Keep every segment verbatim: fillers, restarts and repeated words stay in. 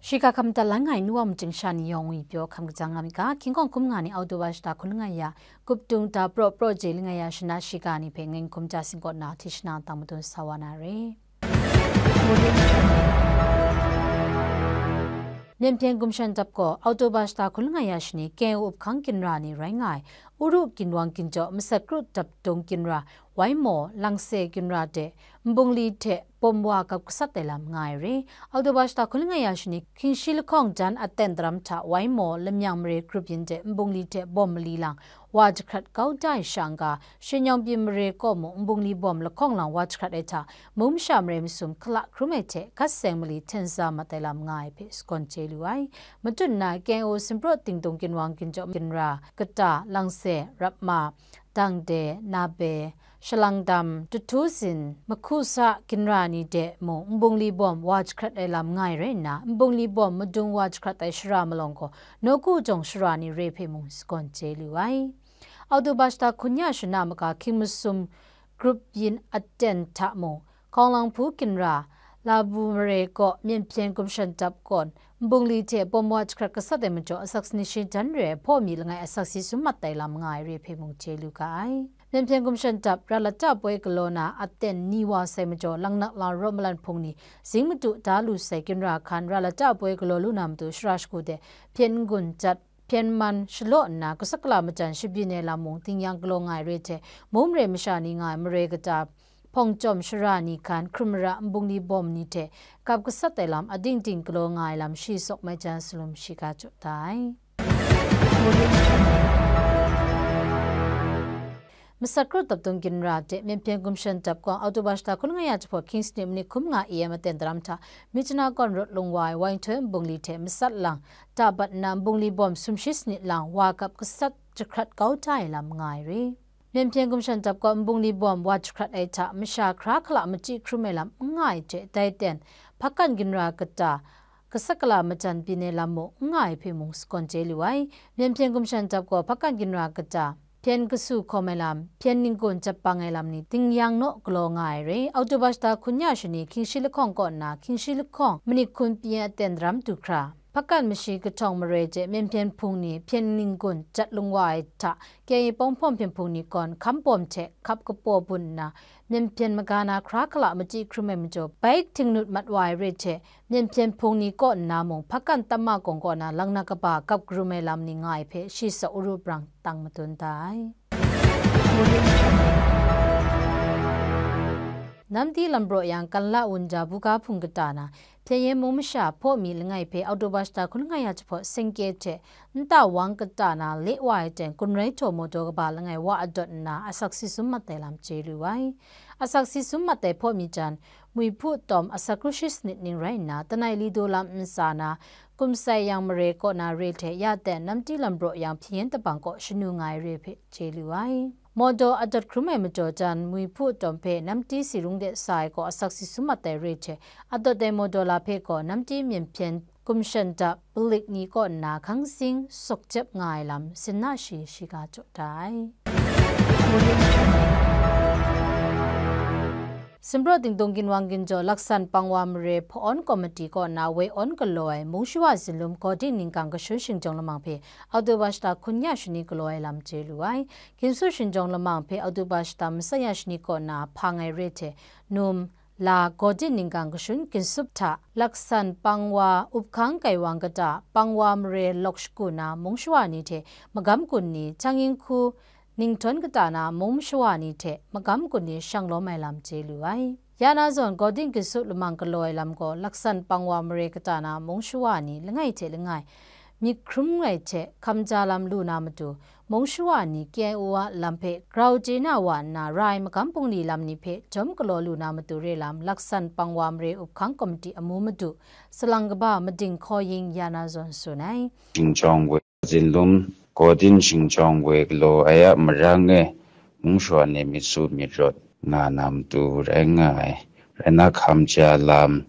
Shiga hkam madat la nga ai nu wa majing sha ni yawng ngwi pyaw hkam kajang nga myit ga, hkying hkawng hkum nga ni Oktoba shata hkun langai ya, gup dung da praw praw je langai ya shana shiga ni hpe ngai hkum ja singkawt na hti shana tang madun sa wa na re. Myen hpyen gumshan dap gaw Oktoba shata hkun langai ya shani K N U up hkang ginra ni rai nga ai, Uru ginwang ginjaw masat kru dap dung ginra, Waimaw, Langse ginra de, Nbungli hte bawm wa gap gasat ai lam nga ai re. Oktoba shata hkun langai ya shani, hkying shi lahkawng jan aten daram hta Waimaw, Lamyang mare grup yin de Nbungli hte bawm mali lang wa jahkrat kau da ai sha n-ga, Shenyawng pyi mare kaw mung Nbungli bawm lahkawng lang wa jahkrat ai hta, mung masha mare masum hkala hkrum ai hte gat seng mali hten za mat ai lam nga ai hpe sagawn chye lu ai. Matut nna, K N U Simpraw Dingdung ginwang ginjaw ginra, kata, Langse, Rapma, Dangde, Nabe, Shalangdam, Tuhtu Zin, Mahkusa ginra ni de mung Nbungli bawm wa jahkrat ai lam nga ai rai nna, Nbungli bawm madung wa jahkrat ai shara malawng gaw, Nawku jawng shara ni re hpe mung sagawn chye lu ai. Oktoba shata hkun ya shana maga hkying masum grup yin aten hta mung, Kawng Langhpu ginra, Labu mare kaw myen hpyen gumshan dap gawn, Nbungli hte bawm wa jahkrat gasat ai majaw, asak sani shi jan re ai hpaw mi langai asak si sum mat ai lam nga ai re hpe mung chye lu ga ai. Myen hpyen gumshan dap, ra lata poi galaw na aten ni wa sai majaw, Langnak Lau Rawt Malan Hpung ni zing madu da lu sai ginra hkan, ra lata poi galaw lu na matu shara shagu de, hpyen n-gun jat, hpyen man shalaw nna, gasat gala majan shabyin ai lam mung dingyang galaw nga ai re hte, mum re masha ni nga ai mare kata, hpawng chyawm shara ni hkan, hkrum mara Nbungli bawm ni hte gap gasat ai lam ading ding galaw nga ai lam shi sawk mai jan salum shiga jaw da ai. Masat kru dap dung ginra de myen hpyen gumshan dap gaw, Oktoba shata hkun langai ya jahpawt hkying sanit manit hkum nga A M aten daram hta, Myitkyina kawn rawt lung wa ai Wainhtoi Nbungli hte masat lang da bat nna, Nbungli bawm sumshi sanit lang wa gap gasat jahkrat kau da ai lam nga ai re. Myen hpyen gumshan dap gaw Nbungli bawm wa jahkrat ai hta, masha hkra hkala machyi hkrum ai lam n nga ai hte, dai ten, Hpakan ginra kata, gasat gala majan byin ai lam mung n nga ai hpe mung sagawn chye lu ai. Myen hpyen gumshan dap gaw Hpakan ginra kata, hpyen kasu hkawm ai lam, hpyen ninggun jat pang ai lam ni dingyang naw galaw nga ai re. Oktoba shata hkun ya shani, hkying shi lahkawng kaw nna, hkying shi lahkawng manit hkun pyi aten daram du hkra, Hpakan mashi kahtawng mare je myen hpyen hpung ni hpyen ninggun jat lung wa ai hta, K I A Pawng Hpawng Hpyen Hpung ni gawn hkam bawm hte hkap kapaw bun nna, myen hpyen maga na hkra hkala machyi hkrum ai majaw, bai htingnut mat wa ai re hte, myen hpyen hpung ni kaw nna mung, Hpakan Tamma Gawng kaw na lang na kaba gap karum ai lam ni nga ai hpe shi sawk aru brang tang madun da ai. Namti lam braw yang, Kanla Wunja buga hpung kata na, Hpyen Yen mung masha hpaw mi langai hpe Oktoba shata hkun langai ya jahpawt sengkye hte nta wang kata na le wa ai ten, Gun Rai Htaw Mawdaw kaba langai wa adawt nna, asak si sum mat ai lam chye lu ai. Asak si sum mat ai hpaw mi jan, Mui Hpu Tawm asak kru shi sanit ning rai nna, Tanai Lido lam ntsa na, Kumsai Yang mare kaw na re hte ya ten, Namti lam braw yang Hpyen Yen Tabang kaw shanu nga ai re hpe chye lu ai. Mawdaw adawt hkrum ai majaw jan, Mui Hpu Tawm hpe Namti Si Rung de sa ai kaw asak si sum mat ai re hte, adawt ai mawdaw la hpe gaw Namti myen hpyen gumshan dap, palik ni kaw nna hkang sing sawk jep nga ai lam, sinna shi shiga jaw da ai. Simpraw Dingdung ginwang ginjaw laksan pang wa mare hpa-awn komiti kaw nna woi awn galaw ai Mung Shawa Zinlum Gawdin ningkang kashun shingjawng lamang hpe Oktoba shata hkun ya shani galaw ai lam chye lu ai. Ginsu shingjawng lamang hpe Oktoba shata matsan ya shani kaw nna hpang ai re hte, num, la, Gawdin ningkang kashun ginsup hta, laksan pang wa up hkang kaiwang kata, pang wa mare lawk shagu na Mung Shawa ni hte magam gun ni, Chyangyinghku ninghtawng kata na Mung Shawa ni hte magam gun ni shang lawm ai lam chye lu ai. Ya na zawn, Gawdin ginsup lamang galaw ai lam gaw, laksan pang wa mare kata na Mung Shawa ni langai hte langai myit hkrum ai hte hkam ja lam lu na matu, Mung Shawa ni K I O a lam hpe grau chye na wa nna, ra ai magam bungli lam ni hpe jawm galaw lu na matu re lam, laksan pang wa mare up hkang komiti amu madu, salang kaba mading hkaw ying ya na zawn tsun ai. Shingjawng woi, Zinlum Gawdin shingjawng woi galaw ai a marang e, Mung Shawa ni myit su myit rawt nga na matu rai nga ai. Rai na, hkam ja lam,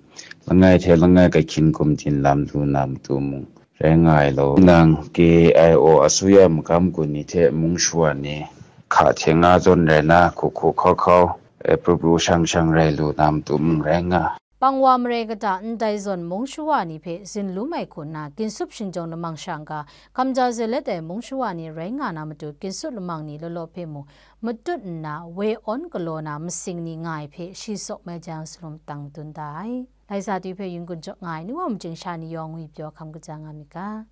langai hte langai kahkyin gumdin lam lu na matu mung rai nga ai law. Nang K I O asuya magam gun ni hte Mung Shawa ni hka hte nga zawn rai na, hku hku hkau hkau, e, pru pru shang shang rai lu na matu mung rai nga. Pang wa marai kata ndai zawn mung shawa ni hpe zinlum ai hku nna, ginsup shingjawng lamang shang ga, hkamja zalet ai mung shawa ni rai nga na matu, ginsup lamang ni law law hpe mung matut nna, woi awn galaw na masing ni nga ai hpe shi saw mai jang, salum tang dun da ai. Laisa tui hpe yun gun jaw nga ai, nu wa majing sha ni yawng ngwi pyaw hkam kaja nga myit ga.